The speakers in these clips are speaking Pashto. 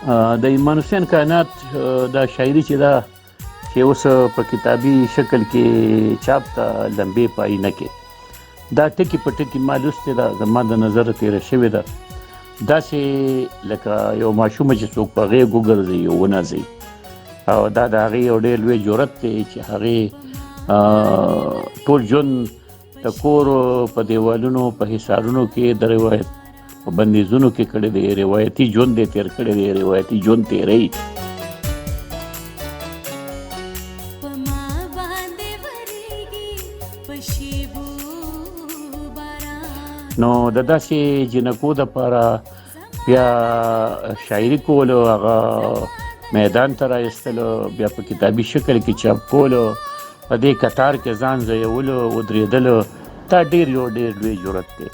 د ایمان حسین کائنات دا شاعري چې دا چې اوس په کتابي شکل کې چاپ ته لمبې په آینه کې، دا ټکي په ټکي ما لوستې ده، زما د نظره تېره شوې ده. داسې لکه یو ماشوم چې څوک په غېږ وګرځي او ونازوي، او دا د هغې یو ډېر لوی جرأت دی چې هغې ټول ژوند د کور په دیوالونو په حصارونو کې د روایت په بندیزونو کې کړی دی، روایتي ژوند یې تېر کړی دی، روایتي ژوند تېروي. نو د داسې جینکو دپاره بیا شاعري کولو، هغه میدان ته راایستلو، بیا په کتابي شکل کې چاپ کولو، په دې کتار کې ځان ځایولو، ودرېدلو، دا ډېر یو ډېر لوی جرأت دی.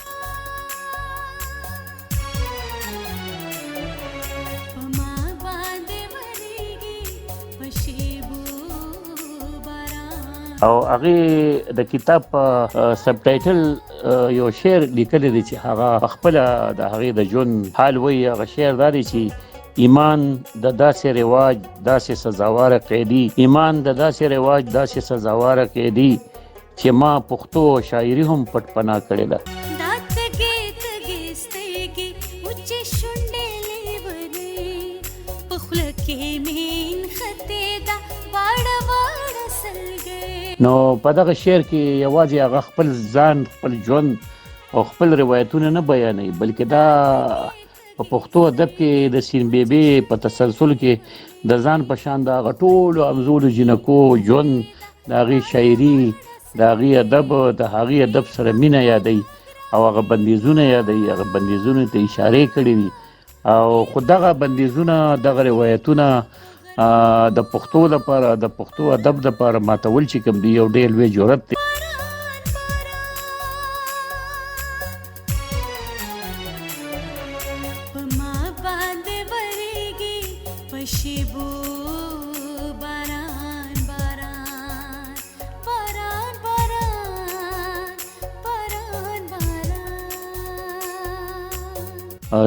او هغې د کتاب په سبټایټل یو شعر لیکلی دی چې هغه خپله د هغې د ژوند حال وایي. هغه شعر دا دی چې ایمان د داسې رواج داسې سزاواره قیدي، ایمان د داسې رواج داسې سزاواره قیدي چې ما پښتو شاعري هم پټ پناه کړې ده. نو په دغه شعر کې یوازې هغه خپل ځان، خپل ژوند او خپل روایتونه نه بیانوي، بلکې دا په پښتو ادب کې د سین بیبي په تسلسل کې د ځان په شان د هغه ټولو همزولو جینکو ژوند، د هغې شاعري، د هغې ادب، د هغې ادب سره مینه یادوي او هغه بندیزونه یادوي، هغه بندیزونو ته اشارې کړې دي. او خو دغه بندیزونه، دغه روایتونه د پښتو لپاره، د پښتو ادب لپاره ماتول چې کوم دی یو ډېر لوی جرأت دی.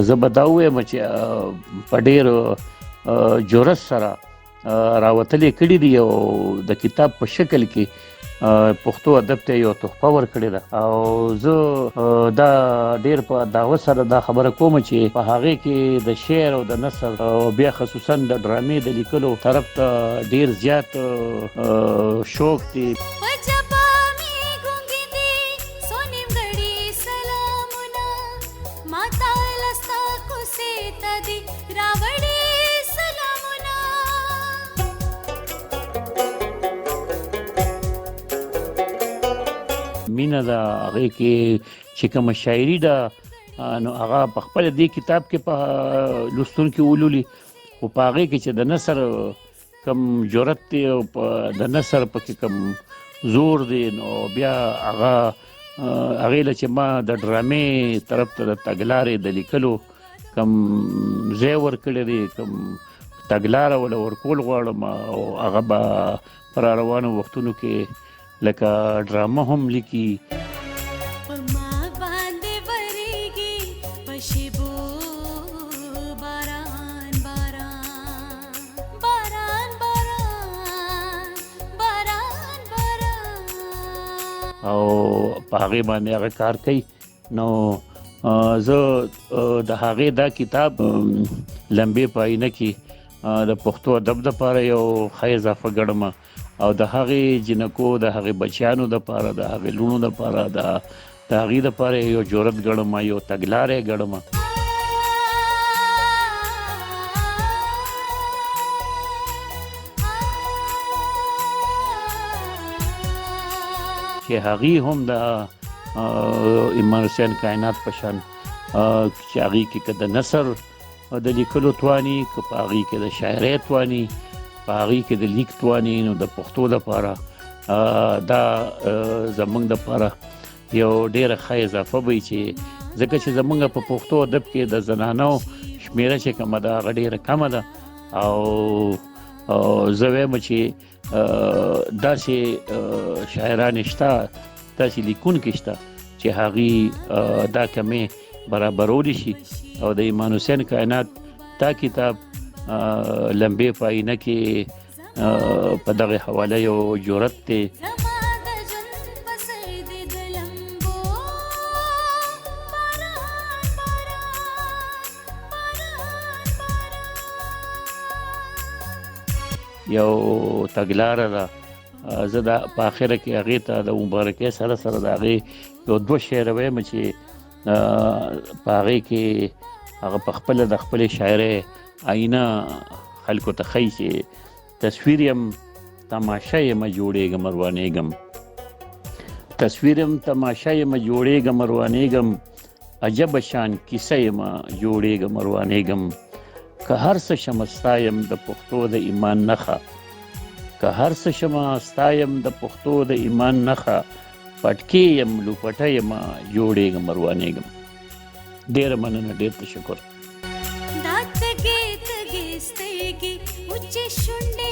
زه به دا ووایم چې په ډېر جرأت سره راوتلې کړي دي او د کتاب په شکل کې پښتو ادب ته یو تحفه ورکړې ده. او زه دا ډېر په دعوه سره دا خبره کوم چې په هغې کې د شعر او د نثر او بیا خصوصا د ډرامې د لیکلو طرف ته ډېر زیات شوق دی. مینه ده هغې کې چې کومه شاعري ده، نو هغه په خپله دې کتاب کې په لوستونکي ولولي، خو په هغې کې چې د نثر کوم جرأت دی او په د نثر پکې کوم زور دی، نو بیا هغه هغې له چې ما د ډرامې طرف ته د تګلارې د لیکلو کوم ځای ورکړی دی، کوم تګلاره وله ورکول غواړم، او هغه به په را روانو وختونو کې لکه ډرامه هم لیکي. او په هغې باندې هغه کار کوي. نو زه د هغې دا کتاب لمبې په آینه کې د پښتو ادب دپاره یو ښه اضافه ګڼم، او د هغې جینکو، د هغې بچیانو دپاره، د هغې لوڼو دپاره، د هغې دپاره یو جرأت ګڼم، یو تګلاری ګڼم. چې هغې هم د ایمان حسین کائنات په شان چې هغې کې که د نثر د لیکلو تواني، که په هغې کې د شاعرۍ تواني، په هغې کې د لیک تواني، نو د پښتو دپاره دا زموږ دپاره یو ډېره ښه اضافه به وي، چې ځکه چې زموږ په پښتو ادب کې د زنانو شمېره چې کومه ده هغه ډېره کمه ده. او زه وایم چې داسې شاعرانې شته، داسې لیکونکي شته چې هغوی دا کمې برابرولی شي. او د ایمان حسین کائنات دا کتاب لمبې په آینه کې په دغه حواله یو جرأت دی. یو تګلاره ده. زه دا په اخره کې هغې ته د مبارکۍ سره سره د هغې یو دوه شعره وایم چې په هغې کې هغه په خپله د خپلې شاعرۍ آینه خلکو ته ښیي چې تصویر یم تماشه یم جوړېږم روانېږم، تصویر یم تماشه یم جوړېږم روانېږم، عجب شان کیسه یم جوړېږم روانېږم، که هر څه شمه ستا یم د پښتو د ایمان نښه، که هر څه شمه ستا یم د پښتو د ایمان نښه، پټکې یم لوپټه یم جوړېږم روانېږم. ډېره مننه، ډېر تشکر. دا تږې تږې سترګې، وچې شونډې.